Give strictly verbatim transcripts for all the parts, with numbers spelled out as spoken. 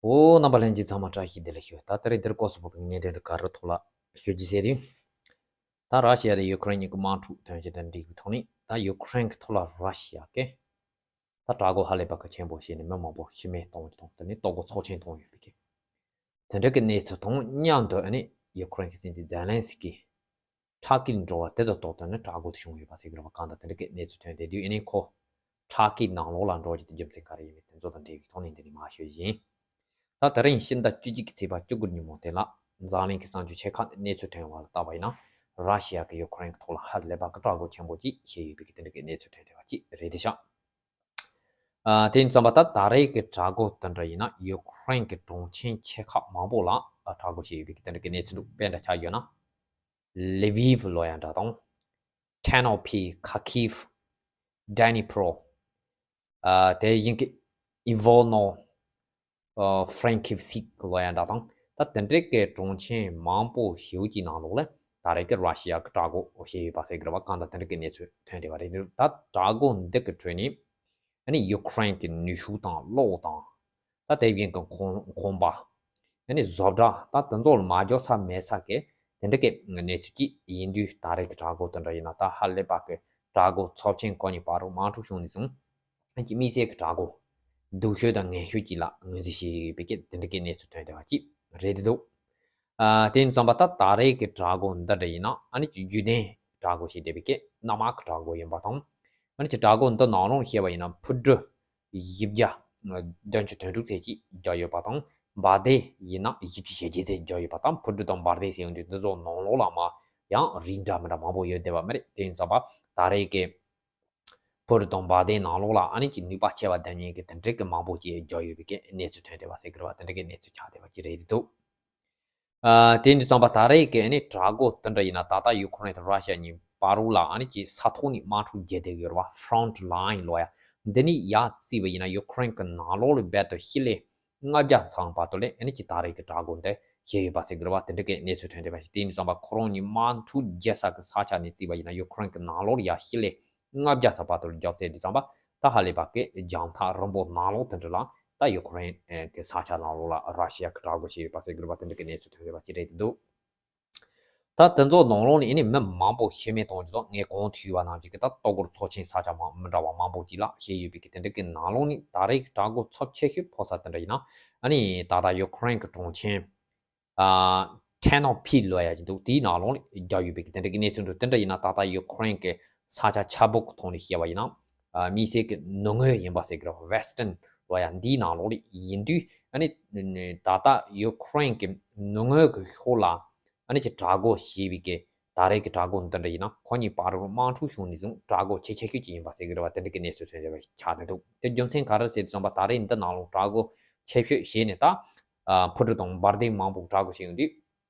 འོ། རྣམ་པ་ལྷན་རྒྱས་ཚང་མ་བཀྲ་ཤིས་བདེ་ལེགས་ཞུ། ད་ད་རེས་འདིར་སྐོར་སུ་བབས་པའི་གནད་དོན་དེ་ག་རེ་ཐོག་ལ་ཞུ་རྒྱུ་ཟེར་དུས། ད་ར་ཤི་ཡ་དང་ཡུ་ཁུ་རེན་གཉིས་ཀྱི་དམག་འཁྲུག་དོན་རྐྱེན་དང་འབྲེལ་བའི་ཐོག་ནས། ད་ཡུ་ཁུ་རེན་གྱི་ཐོག་ལ་ར་ཤི་ཡ་གིས་ད་དྲག་རྒོལ་ཧ་ལས་པ་གི་ཆེན་པོ་བྱས་ནས་མི་མང་པོ་ཤི་རྨས་གཏོང་རྒྱུ་དང་། དེ་ནས་ལྟོ་གོས་ཚབས་ཆེན་གཏོང་ཡོད་པའི་གི་དེ་འདྲ་གི་གནས་ཚུལ་དང་མཉམ་དུ། ཨ་ནི་ཡུ་ཁུ་རེན་གྱི་སྲིད་འཛིན་ཛེ་ལན་སི་ཀི་ཁྲ་ཀི་ལ་འགྲོ་བ་དེ་དང་ཐོག་ཏུ་ནི་དྲག་རྒོལ་དེ་བྱུང་ཡོད་པ་ཟེར་གི་རེད་པ། གང་ལྟར་དེ་འདྲ་གི་གནས་ཚུལ་ཐོན་བསྡད་དུས། ཨ་ནི་ཁོ་ཁྲ་ཀི་ནང་ལོགས་ལ་འགྲོ་རྒྱུ་དེ་རྒྱུ་མཚན་ག་རེ་ཡིན་མིན་དེ་ཚོ་དང་འབྲེལ་བའི་ཐོག་ནས་འདི་ནས་མར་ཞུ་བཞིན། ད་དེ་རིང་ཕྱི་ཟླ་བཅུ་གཅིག་གི་ཚེས་པ་བཅུ་དགུ་ཉིན་མོ་དེ་ལ་འཛམ་གླིང་གི་གསར་འགྱུར་ཆེ་ཁག་ནས་གནས་ཚུལ་ཐོན་པ་ལ་བལྟས་པ་ཡིན་ན། ར་ཤི་ཡ་གིས་ཡུ་ཁུ་རེན་གྱི་ཐོག་ལ་ཧ་ལས་པ་གི་དྲག་རྒོལ་ཆེན་པོ་ཅིག་བྱས་ཡོད་པའི་གི་དེ་འདྲ་གི་གནས་ཚུལ་ཐོན་བསྡད་པ་ཅིག་རེད་དེ་ཤག་ཨ། དེ་ཡིན་ཙམ་པ་ད་ད་རེས་ཀྱི་དྲག་རྒོལ་དེ་འདྲ་ཡིན་ན་ཡུ་ཁུ་རེན་གྱི་གྲོང་ཁྱེར་ཆེ་ཁག་མང་པོ་ལ་དྲག་རྒོལ་བྱས་ཡོད་པའི་གི་དེ་འདྲ་གི་གནས་ཚུལ་འདུག་དཔེ་འདྲ་ཆ་བཞག་ན། ལི་བིབ་ལོ་ཡ་འདྲ་དང་། ཊེར་ནོ་ཕིལ། ཁ་ཁིབ། ཌེ་ནི་པྲོ། ཨ། དེ་བཞིན་གྱི་ཨི་ཝོ་ནོ། ཨ། ཧྥ་རན་ཀི་སི་ཀི་ལོ་ཡ་འདྲ་དང་། ད་དེ་འདྲའི་གི་གྲོང་ཁྱེར་མང་པོ་ཞེ་པོ་ཅིག་ནང་ལོགས་ལ་ད་རེས་ཀྱི་ར་ཤི་ཡ་གི་དྲག་རྒོལ་བྱས་ཡོད་པ་ཟེར་གི་རེད་པ། གང་ལྟར་དེ་འདྲ་གི་གནས་ཚུལ་ཐོན་བསྡད་པ་རེད། ད་དྲག་རྒོལ་འདི་གི་ཁྲོད་ནས། ཨ་ནི་ཡུ་ཁུ་རེན་གྱི་ནུས་ཤུགས་དང་གློག་དང་། ད་དེ་བཞིན་གྱི་ཁང་ཁང་པ། ཨ་ནི་བཟོ་གྲྭ། ད་དེ་ཚོ་ལ་མ་འཇོག་ས་མེད་ས་གི་དེ་འདྲ་གི་གནས་ཚུལ་ཅིག་ཡིན་དུས། ད་རེས་ཀྱི་དྲག་རྒོལ་དེ་འདྲ་ཡིན་ན་ད་ཧ་ལས་པ་གི་དྲག་རྒོལ་ཚབས་ཆེན། ཁོ་གཉིས་བར་དུ་དམག་འཁྲུག་བྱུང་ནས་བཟུང་། ཨ་ནི་དམིགས་བསལ་གྱི་དྲག་རྒོལ་སྡུག་ཤོས་དང་ངན་ཤོས་ཅིག་ལ་ངོས་འཛིན་བྱས་ཡོད་པའི་གི་དེ་འདྲ་གི་གནས་ཚུལ་ཐོན་བསྡད་པ་ཅིག་རེད་འདུག་ཨ། དེ་ཡིན་ཙམ་པ་ད་ད་རེས་ཀྱི་དྲག་རྒོལ་འདི་འདྲ་ཡིན་ན། ཨ་ནི་ཅིག་བརྒྱུད་ལྡན་དྲག་རྒོལ་བྱས་བསྡད་པའི་གི་གནམ་དམག་གི་དྲག་རྒོལ་ཡིན་པ་དང་། ཨ་ནི་ཅིག་དྲག་རྒོལ་འདི་ནང་ལོགས་བཤད་པ་ཡིན་ན། འཕུར་གྲུ་བཞི་བརྒྱ་བདུན་ཅུ་དོན་དྲུག་ཙམ་ཅིག་བརྒྱབ་ཡོད་པ་དང་། འབར་མདེལ་ཡིན་ན་བཞི་བཅུ་ཞེ་བརྒྱད་ཙམ་བརྒྱབ་ཡོད་པ་དང་། འཕུར་གྲུ་དང་འབར་མདེལ་ཟེར་ཡོང་དུས་འདི་ཚོ་ནང་ལོགས་ལ་མར་ཡང་རིགས་འདྲ་མི་འདྲ་མང་པོ་ཡོད་བསྡད་པ་མ་རེད། དེ་ཡིན་ཙམ་པ་ད་རེས་ཀྱི་འཕུར་གྲུ་དང་འབར་མདེལ་ནང་ལོགས་ལ། ཨ་ནི་ཅིག་ནུས་པ་ཆེ་བ་ལྡན་མཁན་གྱི་དེ་འདྲ་གི་མང་པོ་ཅིག་བརྒྱབ་ཡོད་པའི་གི་གནས་ཚུལ་ཐོན་བསྡད་པ་ཟེར་གི་རེད་པ། དེ་འདྲ་གི་གནས་ཚུལ་ཆགས་བསྡད་པ་ཅིག་རེད་འདུག་ཨ། དེ་ཡིན་དུས་ཙམ་པ་ད་རེས་ཀྱི་ཨ་ནི་དྲག་རྒོལ་དེ་འདྲ་ཡིན་ན། ད་ལྟ་ཡུ་ཁུ་རེན་དང་ར་ཤི་ཡ་གཉིས་བར་དུ་ལ། ཨ་ནི་ཅིག་ས་ཐོག་ནས་དམག་འཁྲུག་བརྒྱབ་བསྡད་ཡོད་རེད་པ། ཕ་རོན་ཊི་ལའིན་ལོ་ཡ། འདི་ནས་ཡར་བརྩིས་པ་ཡིན་ན་ཡུ་ཁུ་རེན་གྱི་ནང་ལོགས་ལ་རྦད་དེ་ཞི་ལི་ལྔ་བརྒྱ་ཙམ་བར་དུ་ལ། ཨ་ནི་ཅིག་ད་རེས་ཀྱི་དྲག་རྒོལ་འདི་བྱས་ཡོད་པ་ཟེར་གི་རེད་པ། དེ་འདྲ་གི་གནས་ཚུལ་ཐོན་བསྡད་པ་ཞིག་དེ་ཡིན་དུས་ཙམ་པ་ཁོ་རང་གཉིས་དམག་འཁྲུག་བརྒྱབ་ས་གི་ས་ཆ་ནས་བརྩིས་པ་ཡིན་ན། ཡུ་ཁུ་རེན་གྱི་ནང་ལོགས་ལ་ཡར་ཞི་ལི་ལྔ་བརྒྱ་ཙམ་བར་དུ་ལ་རྒྱབ་བསྡད་དུས་ཙམ་པ། ད་ཧ་ལས་པ་གི་རྒྱང་ཐག་རིང་པོ་ནང་ལོགས་དེ་འདྲ་ལ་ད་ཡུ་ཁུ་རེན་གྱི་ས་ཆ་ནང་ལོགས་ལ་ར་ཤི་ཡ་གི་དྲག་རྒོལ་བྱས་ཡོད་པ་ཟེར་གི་རེད་པ། དེ་འདྲ་གི་གནས་ཚུལ་ཐོན་ཡོད་པ་ཅིག་རེད་འདུག་ད་དེ་ཚོ་ནང་ལོགས་ནས་ཨ་ནི་མི་མང་པོ་ཤི་རྨས་གཏོང་རྒྱུ་དང་། ངས་གོང་དུ་ཞུས་པ་ནང་བཞིན་གྱི་ད་ལྟོ་གོས་ཚོགས་ཆེན་ས་ཆ་མང་མི་འདྲ་བ་མང་པོ་ཅིག་ལ་བྱས་ཡོད་པའི་གི་དེ་འདྲ་གི་ནང་ལོགས་ནས་ད་རེས་ཀྱི་དྲག་རྒོལ་ཚབས་ཆེ་ཤོས་ཕོག་ས་དེ་འདྲ་ཡིན་ན། ཨ་ནི་ད་ལྟ་ཡུ་ཁུ་རེན་གྱི་གྲོང་ཁྱེར། ཨ། ཊེར་ནོ་ཕིལ་ལབ་ཡ་ཅིག་འདུག་དེའི་ནང་ལོགས་ལ་རྒྱག་ཡོད་པའི་གི་དེ་འདྲ་གི་གནས་ཚུལ་འདུག་དེ་འདྲ་ཡིན་ན་ད་ལྟ་ཡུ་ཁུ་རེན་གྱི་ས་ཆ་ཆེན་པོ་གི་ཐོག་ནས་བཤད་པ་ཡིན་ན། ཨ། དམིགས་བསལ་གྱི་ནུབ་ངོས་ཡིན་པ་ཟེར་གི་རེད། ཝེ་སི་ཊརན་ལབ་ཡ་འདིའི་ནང་ལོགས་ལ་ཡིན་དུས། ཨ་ནི་ད་ལྟ་ཡུ་ཁུ་རེན་གྱི་ནུབ་ངོས་ཀྱི་ཕྱོགས་ལ་ཨ་ནི་ཅིག་དྲག་རྒོལ་བྱས་པའི་གི་ད་རེས་ཀྱི་དྲག་རྒོལ་འདི་འདྲ་ཡིན་ན། ཁོ་གཉིས་བར་དུ་དམག་འཁྲུག་བྱུང་ནས་བཟུང་དྲག་རྒོལ་ཆེ་ཆེ་ཤོས་ཅིག་ཡིན་པ་ཟེར་གི་རེད་པ། དེ་འདྲ་གི་གནས་ཚུལ་ཐོན་བསྡད་པ་ཞིག་ཆགས་བསྡད་འདུག་དེ་རྒྱུ་མཚན་ག་རེ་ཟེར་དུས་ཙམ་པ་ད་རེས་འདི་ནང་ལོགས་དྲག་རྒོལ་ཆེ་ཤོས་བྱས་ནས། ད། ཨ། འཕུར་གྲུ་དང་འབར་མདེལ་མང་པོ་དྲག་རྒོལ་བྱས་ཡོང་དུས།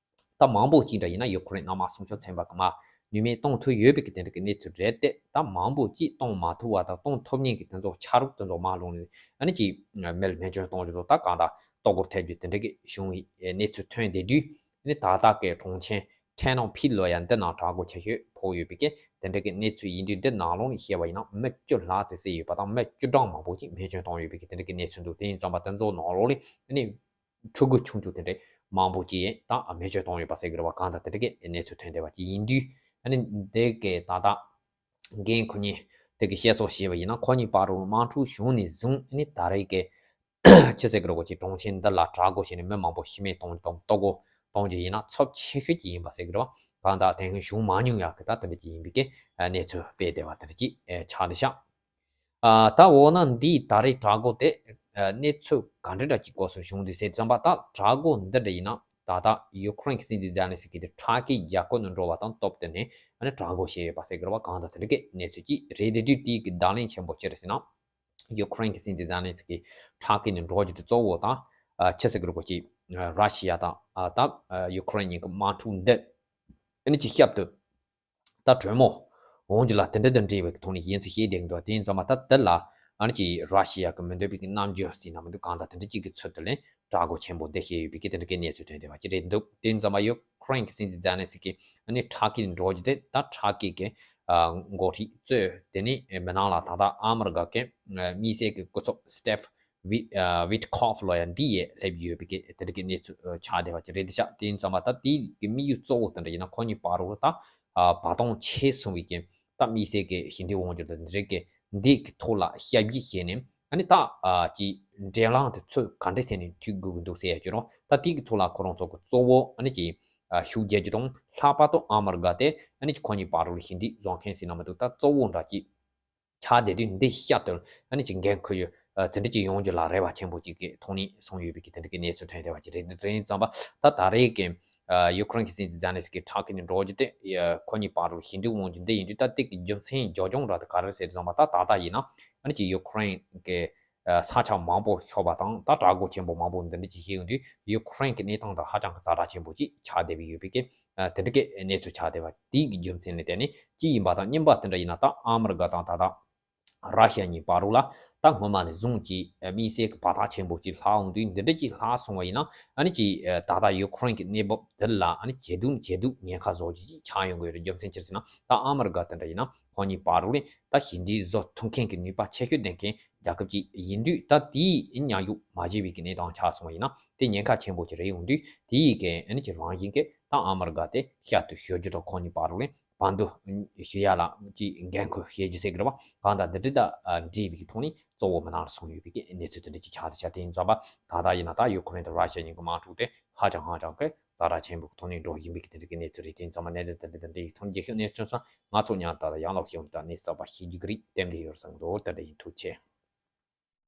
ད་མང་པོ་ཅིག་འདྲ་ཡིན་ན་ཡུ་ཁུ་རེན་གནམ་དམག་སྲུང་སྐྱོབ་ཚན་པ་གི་མར་ནུས་མེད་གཏོང་ཐུབ་ཡོད་པའི་གི་དེ་འདྲ་གི་གནས་ཚུལ་རེད་དེ། ད་མང་པོ་ཅིག་གཏོང་མ་ཐུབ་པ་དང་གཏོང་ཐུབ་མཁན་གི་དེ་ཚོ་ཆ་རོགས་དེ་ཚོ་མར་ལོག་ནས། ཨ་ནི་ཅིག་མི་ལ་རྨས་སྐྱོན་གཏོང་རྒྱུ་དང་། ད་གང་ལྟར་ལྟོ་གོས་ཐེབས་རྒྱུ་དེ་འདྲ་གི་བྱུང་བའི་གནས་ཚུལ་ཐོན་བསྡད་དུས། ཨ་ནི་ད་ལྟ་གི་གྲོང་ཁྱེར་ཊེར་ནོ་ཕིལ་ལབ་ཡ་འདི་ནང་དྲག་རྒོལ་ཆེ་ཤོས་ཕོག་ཡོད་པའི་གི་དེ་འདྲ་གི་གནས་ཚུལ་ཡིན་དུས། འདི་ནང་ལོགས་ནས་བཤད་པ་ཡིན་ན་མི་བཅུ་ལྷག་ཙམ་བསད་ཡོད་པ་དང་། མི་བཅུ་གྲངས་མང་པོ་ཅིག་རྨས་སྐྱོན་བཏང་ཡོད་པའི་གི་དེ་འདྲ་གི་གནས་ཚུལ་འདུག་དེ་ཡིན་ཙམ་པ་དེ་ཚོ་ནང་ལོགས་ལ་ཨ་ནི་ཕྲུ་གུ་ཆུང་ཆུང་དེ་འདྲ་མང་པོ་ཅིག་ད་རྨས་སྐྱོན་བཏང་ཡོད་པ་ཟེར་གི་རེད་པ། གང་ལྟར་དེ་འདྲ་གི་གནས་ཚུལ་ཐོན་བསྡད་པ་ཅིག་ཡིན་དུས། ཨ་ནི་འདི་གི་ད་ལྟ་རྒན་ཁོ་གཉིས་དེ་གི་བཤད་སྲོལ་བྱས་པ་ཡིན་ན། ཁོ་གཉིས་བར་དུ་དམག་འཁྲུག་བྱུང་ནས་བཟུང་། ཨ་ནི་ད་རེས་ཀྱི་ཆི་ཟེར་གི་རེད་གོ། ཅིག་གྲོང་ཁྱེར་འདི་ལ་དྲག་རྒོལ་བྱས་ནས་མི་མང་པོ་ཤི་རྨས་གཏོང་རྒྱུ་དང་ལྟོ་གོས་གཏོང་རྒྱུ་ཡིན་ན་ཚབས་ཆེ་ཤོས་ཅིག་ཡིན་པ་ཟེར་གི་རེད་པ། གང་ལྟར་དེ་སྔོན་བྱུང་མ་མྱོང་ཡག་གི་ད་དེ་འདྲ་ཅིག་ཡིན་པའི་གི་གནས་ཚུལ་སྤེལ་བསྡད་པ་དེ་འདྲ་ཅིག་ཆགས་བསྡད་ཤག་ཨ། ད་འོ་ན་འདིའི་ད་རེས་དྲག་རྒོལ་དེ། ཨ། གནས་ཚུལ་ག་འདྲ་འདྲ་ཅིག་སྐོར་སུ་བྱུང་འདུག་ཟེར་ཙམ་པ། ད་དྲག་རྒོལ་འདི་འདྲ་ཡིན་ན། ད་ལྟ་ཡུ་ཁུ་རེན་གྱི་སྲིད་འཛིན་ཛེ་ལན་སི་ཀི་དེ་ཊར་ཀི་རྒྱལ་ཁབ་ནས་འགྲོ་བ་དང་སྟབས་བསྟུན་ནས། ཨ་ནི་དྲག་རྒོལ་བྱས་ཡོད་པ་ཟེར་གི་རེད་པ། གང་ལྟར་དེ་འདྲ་གི་གནས་ཚུལ་ཅིག་རེད་དེ། དུས་དེའི་གི་བརྡ་ལན་ཆེན་པོ་ཅི་རེད་ཟེར་ན། ཡུ་ཁུ་རེན་གྱི་སྲིད་འཛིན་ཛེ་ལན་སི་ཀི་ཊར་ཀི་ནས་འགྲོ་རྒྱུ་དེ་གཙོ་བོ་དང་། ཨ། ཆི་ཟེར་གི་རེད་གོ། ཅིག་ར་ཤི་ཡ་དང་། ཨ། ད་ཡུ་ཁུ་རེན་གཉིས་ཀྱི་དམག་འཁྲུག་འདི་ཨ་ནི་ཅིག་ཞབས་ཏུ་ད་གྲོས་མོལ་འོང་རྒྱུ་ལ་དེ་འདྲ་དང་འབྲེལ་བའི་ཐོག་ནས་ཡིན་ཚུལ་བཤད་བསྡད་ཀྱི་འདུག་དེ་ཡིན་ཙམ་པ་ད་དེ་ལ་ཨ་ནི་ཅིག་ར་ཤི་ཡ་གི་མི་འདོད་པའི་གི་རྣམ་འགྱུར་ཟེར་ན་མི་འདུག་གང་ལྟར་དེ་འདྲ་ཅིག་གི་ཚུལ་དུ་ལན་དྲག་རྒོལ་ཆེན་པོ་འདི་བྱས་ཡོད་པའི་གི་དེ་འདྲ་གི་གནས་ཚུལ་ཐོན་བསྡད་པ་ཅིག་རེད་འདུག་དེ་ཡིན་ཙམ་པ་ཡུ་ཁུ་རེན་གྱི་སྲིད་འཛིན་ཛེ་ལན་སི་ཀི་ཨ་ནི་ཊར་ཀི་ནས་འགྲོ་རྒྱུ་དེ། ད་ཊར་ཀི་གི་ཨ་འགོ་ཁྲིད་གཙོས། དེ་ནས་མི་ནང་ལ་ད་ལྟ་ཨ་མི་རི་ཀ་གི་ཨ་དམིགས་བསལ་གྱི་སྐུ་ཚབ་སི་ཊིབ་ Wit- ཨ་Witkoff ལོ་ཡ་འདི་ཡས་སླེབས་ཡོད་པའི་གི་དེ་འདྲ་གི་གནས་ཚུལ་ཨ་ཆགས་བསྡད་པ་ཅིག་རེད། དེ་ཤག་དེ་ཡིན་ཙང་མ་ད་དེའི་གི་དམིགས་ཡུལ་གཙོ་བོ་དེ་འདྲ་ཡིན་ན་ཁོ་གཉིས་བར་དུ་ད་ཨ་བར་སྟོང་ཆད་སོང་བའི་གི་ད་དམིགས་བསལ་གི་ཞི་འགྲིག་དབང་སྒྱུར་དང་འདི་རིགས་གི་འདི་གི་ཐོག་ལ་ཞབས་ཕྱི་བྱས་ནས་ཨ་ནི་ད་ཨ་ཀྱི་འབྲེལ་ལམ་དེ་ཚོ་ག་འདྲ་བྱས་ནས་མཐུད་དགོས་ཀྱི་འདུག་ཟེར་ཡ་ཅིག་རུང་ད་དེ་གི་ཐོག་ལ་ཁོ་རང་ཚོ་གི་གཙོ་བོ་ཨ་ནི་ཀྱི་ཨ་ཤུགས་རྒྱག་རྒྱུ་དང་ལྷག་པར་དུ་ཨ་མི་རི་ཀ་དེ་ཨ་ནི་ཀྱི་ཁོ་གཉིས་བར་དུ་ཞི་འགྲིག་བཟོ་མཁན་ཟེར་ན་མི་འདུག་ད་གཙོ་བོ་འདྲ་ཀྱི་ཆགས་བསྡད་དུས་འདི་ཤ་སྟོན་ཨ་ནི་ཅིག་འགན་ཁུར་ཡོད། ཨ་དེ་འདྲ་ཅིག་ཡོང་རྒྱུ་ལ་རེ་བ་ཆེན་པོ་ཅིག་གི་ཐོག་ནས་གསུངས་ཡོད་པའི་གི་དེ་འདྲ་གི་གནས་ཚུལ་ཐོན་བསྡད་པ་ཅིག་རེད། འདི་ཚོ་ཡིན་ཙང་པ་ད་ད་རེས་ཀྱི་ཨ་ཡུ་ཀེ་རེན་གྱི་སྲིད་འཛིན་ཛེ་ལན་སི་ཀི་ཊར་ཀི་ནས་འགྲོ་རྒྱུ་དེ་ཨ་ཁོ་གཉིས་བར་དུ་ཞི་འགྲིག་ཡོང་རྒྱུ་འདི་ཡིན་དུས་ད་དེ་གི་རྒྱུ་མཚན་རྒྱབ་ལྗོངས་འདྲ་དེ་ག་རེ་ཟེར་ཙང་པ་ད་ད་ལྟ་ཡིན་ན་ཨ་ནི་ཅིག་ཡུ་ཀེ་རེན་གི་ཨ་ས་ཆ་མང་པོ་ཤོར་བ་དང་ད་དྲག་རྒོལ་ཆེན་པོ་མང་པོ་འདི་འདྲ་ཅིག་བྱས་ཡོང་དུས་ཡུ་ཀེ་རེན་གྱི་གནས་སྟངས་དང་ཧ་ཅང་གི་ཛ་དྲག་ཆེན་པོ་ཅིག་ཆགས་བསྡད་པའི་ཡོད་པའི་གི་ཨ་དེ་འདྲ་གི་གནས་ཚུལ་ཆགས་བསྡད་པ་དེའི་གི་རྒྱུ་མཚན་ལ་བརྟེན་ནས་ཅི་ཡིན་པ་དང་གཉིས་པ་དེ་འདྲ་ཡིན་ན་ད་ཨ་མི་རི་ཀ་དང་ད་ལྟ་ར་ཤི་ཡ་གཉིས་བར་དུ་ལ་ད་སྔོན་མ་ནས་བཟུང་ཅིག་དམིགས་བསལ་གྱི་བར་ཐག་ཆེན་པོ་ཅིག་ལྷག་འོང་དུས་འདི་འདྲ་ཅིག་ལྷག་སོང་བ་ཡིན་ན་ཨ་ནི་ཅིག་ད་ལྟ་ཡུ་ཀེ་རེན་གྱི་གནས་བབ་འདི་ལ་ཨ་ནི་ཇེ་སྡུག་ཇེ་སྡུག་ཉེན་ཁ་བཟོ་རྒྱུ་ཅིག་ཆགས་ཡོང་གི་ཡོད་རེད། རྒྱུ་མཚན་ཅི་ཟེར་ན་ད་ཨ་མི་རི་ཀ་དེ་འདྲ་ཡིན་ན་ཁོ་གཉིས་བར་དུ་ལ་ད་ཞི་འགྲིག་བཟོ་ཐུབ་མཁན་གྱི་ནུས་པ་ཆེ་ཤོས་ལྡན་མཁན་རྒྱལ་ཁབ་ཅིག་ཡིན་དུས་ད་དེའི་མཉམ་ཞུགས་མ་བྱས་པའི་གི་གནས་སྟངས་ཆགས་སོང་བ་ཡིན་ན་དེ་ཉེན་ཁ་ཆེན་པོ་ཅིག་རེད། འོང་དུས་དེའི་གི་ཨ་ནི་ཅིག་རང་བཞིན་གྱི་ད་ཨ་མི་རི་ཀ་དེ་ཤ་སྟོན་ཞུ་རྒྱུ་དང་ཁོ་གཉིས་བར་དུ་ལ་བར་འདུམ་ཞུ་ཡ་ལ་ཅིག་འགན་ཁུར་བྱེད་རྒྱུ་ཟེར་གི་རེད་བ། གང་ལྟར་འདི་འདྲ་དང་འབྲེལ་བའི་ཐོག་ནས་གཙོ་བོ་མི་སྣར་སོང་ཡོད་པའི་གི་གནས་ཚུལ་དེ་འདྲ་ཅིག་ཆགས་བསྡད་ཤག་དེ་ཡིན་ཙང་པ་ད་ལྟ་ཡིན་ན་ད་ཡུ་ཀེ་རེན་དང་ར་ཤི་ཡ་གཉིས་ཀྱི་དམག་འཁྲུག་དེ་ཧ་ཅང་ཧ་ཅང་གི་ཛ་དྲག་ཆེན་པོའི་ཐོག་ནས་འགྲོ་བཞིན་པའི་གི་དེ་འདྲ་གི་གནས་ཚུལ་རེད། དེ་ཡིན་ཙང་པ་གནད་དོན་དེ་འདྲ་དེ་འདྲ་ཡིག་ཐོག་ནས་རྒྱལ་ཁབ་གནས་ཚུལ་སོང་ང་ཚོ་ཉར་ད་ལ་ཡང་ལོག་ཤེས་ཡོང་དུས་ད་གནས་གསར་པ་ཤེས་རྒྱུ་གི་རིགས་ལྟེམ་དེ་ཡོད་བསམ་གི་འདུག་དེ་འདྲ་ཡིན། ཐུགས་རྗེ་ཆེ།